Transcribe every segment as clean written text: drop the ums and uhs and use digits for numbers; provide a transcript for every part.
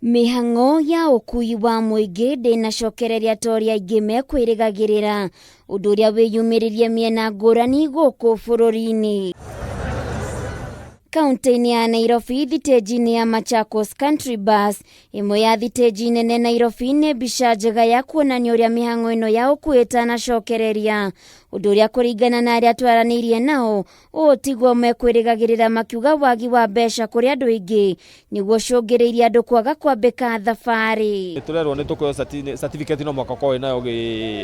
Mĩhang'o ya ũkui wa mũingĩ ndĩnacokereria ta ũrĩa aingĩ mekwĩrĩgagĩrĩra, ũndũ ũrĩa wĩyumĩririe mĩena ngũrani gũkũ bũrũri-inĩ. Kaunti-inĩ ya Nairobi, thitĩnji-inĩ ya Machakos Country Bus, ĩmwe ya thitĩnji nene Nairobi, nĩ mbica njega ya kuonania ũrĩa mĩhang'o ĩno ya ũkui ĩtanacokereria, ũndũ ũrĩa kũringana na arĩa twaranĩirie nao Ũũ tiguo mekwĩrĩgagĩrĩra makiuga wagi wa mbeca kũrĩ andũ aingĩ nĩguo ũcũngĩrĩirie andũ kwaga kwambĩka thabarĩ. Tũrerwo nĩ tũkũheo certificate no mũhaka ũkorwo wĩnayo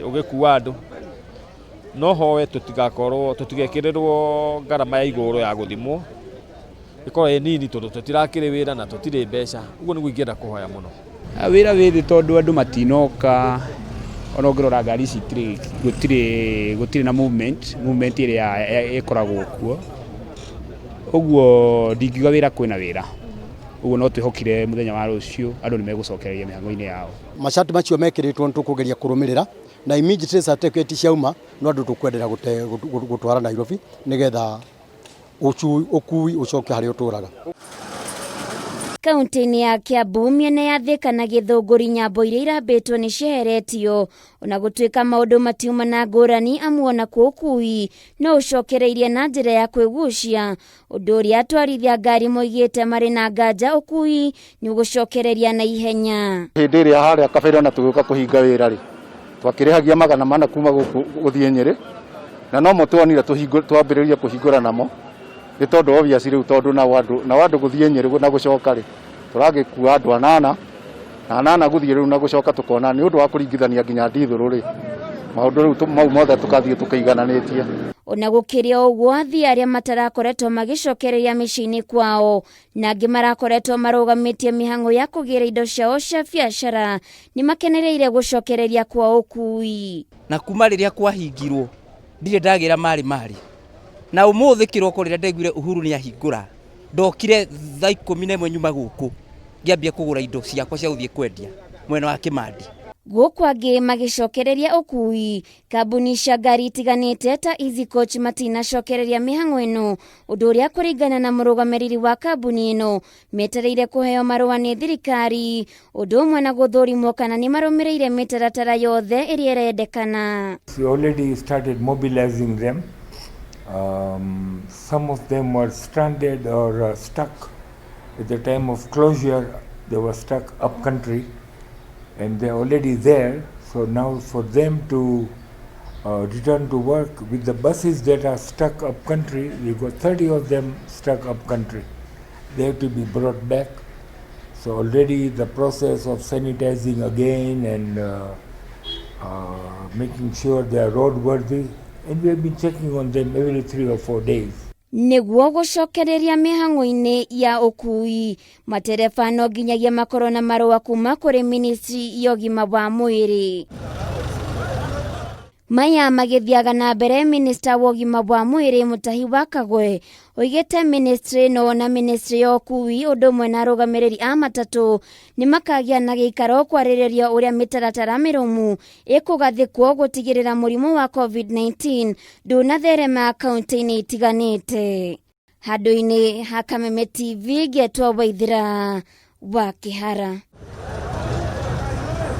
ũgĩkua andũ. No hoe tũtigakorwo tũtigekĩrĩrwo ngarama ya igũrũ ya gũthimwo, ĩkorwo ĩ nini tondũ tũtirakĩrĩ wĩra na tũtirĩ mbeca. Ũguo nĩguo ingĩenda kũhoya mũno. Wĩra wĩ thĩ tondũ andũ matinoka, ona ũngĩrora ngari ici itirĩ, gũtirĩ, gũtirĩ na movement, movement ĩrĩa ĩkoragwo kuo. Ũguo ndingiuga wĩra kwĩna wĩra, ũguo no twĩhokire mũthenya wa rũciũ andũ nĩ megũcokereria mĩhang'o-inĩ yao. Masharti macio mekĩrĩtwo nĩ tũkũgeria kũrũmĩrĩra na immediately certificate ciauma no andũ tũkwenderea gũtwara Nairobi nĩgetha ũkui ũcoke harĩa ũtũraga. Kaunti-inĩ ya Kiambu mĩena ya Thika na Gĩthũngũri nyambo iria irambĩtwo nĩ cieheretio ona gũtuĩka maũndũ matiuma na ngũrani amu ona kuo ũkui no ũcokereirie na njĩra ya kwĩgucia ũndũ ũrĩa atwarithia ngari moigĩte marĩ na nganja ũkui nĩ ũgũcokereria na ihenya. Hĩndĩ ĩrĩa harĩa kabere ona tũgĩũka kũhinga wĩra rĩ, twakĩrĩhagia 400 kuma gũkũ gũthiĩ Nyĩrĩ, na nomo tuonire twambĩrĩria kũhingũra namo, nĩ tondũ obvious rĩu tondũ nao andũ, nao andũ gũthiĩ Nyĩrĩ na gũcoka rĩ, tũragĩkua andũ anana, na anana gũthiĩ rĩu na gũcoka tũkona nĩ ũndũ wa kũringithania nginya ndithũrũ rĩ, maũndũ rĩu mau mothe tũkathiĩ tũkĩigananĩtie. Ona gũkĩrĩ o ũguo, athii arĩa matarakoretwo magĩcokereria mĩciĩ-inĩ kwao na angĩ marakoretwo marũgamĩtie mĩhang'o ya kũgĩra indo ciao cia biacara nĩ makenereire gũcokereria kwa ũkui. Na kuma rĩrĩa kwahingirwo ndirĩ ndagĩra marĩ marĩ na ũmũthĩ kĩroko rĩrĩa ndaiguire Uhuru nĩ ahingũra ndokire thaa 11 nyuma gũkũ ngĩambia kũgũra indo ciakwa cia gũthiĩ kwendia mwena wa Kĩmandi. Gũkũ angĩ magĩcokereria ũkui, kambuni cia ngari itiganĩte ta Easy Coach matinacokereria mĩhang'o ĩno, ũndũ ũrĩa kũringana na mũrũgamĩrĩri wa kambuni ĩno metereire kũheo marũa nĩ thirikari, ũndũ ũmwe na gũthũrimwo kana nĩ marũmĩrĩire mĩtaratara yothe ĩrĩa ĩrendekana. We already started mobilizing them. Some of them were stranded or stuck at the time of closure. They were stuck up country and they're already there. So now for them to return to work with the buses that are stuck up country, we got 30 of them stuck up country. They have to be brought back. So already the process of sanitizing again and making sure they are roadworthy, and we have been checking on them every 3 or 4 days. Nĩguo gũcokereria mĩhang'o-inĩ ya ũkui, matereba no nginyagia makorwo na marũa kuma kũrĩ ministry ya ũgima wa mwĩrĩ. Maya magĩthiaga na mbere, minista wa ũgima wa mwĩrĩ Mutahi wa Kagwe oigĩte ministry ĩno na ministry ya ũkui ũndũ ũmwe na arũgamĩrĩri a matatũ nĩ makagĩa na gĩikaro kwarĩrĩria ũrĩa mĩtaratara mĩrũmu ĩkũgathĩkwo gũtigĩrĩra mũrimũ wa COVID-19 ndũnatherema kaunti-inĩ itiganĩte. Handũ-inĩ ha Kameme TV ngetwo Waithĩra wa Kĩhara.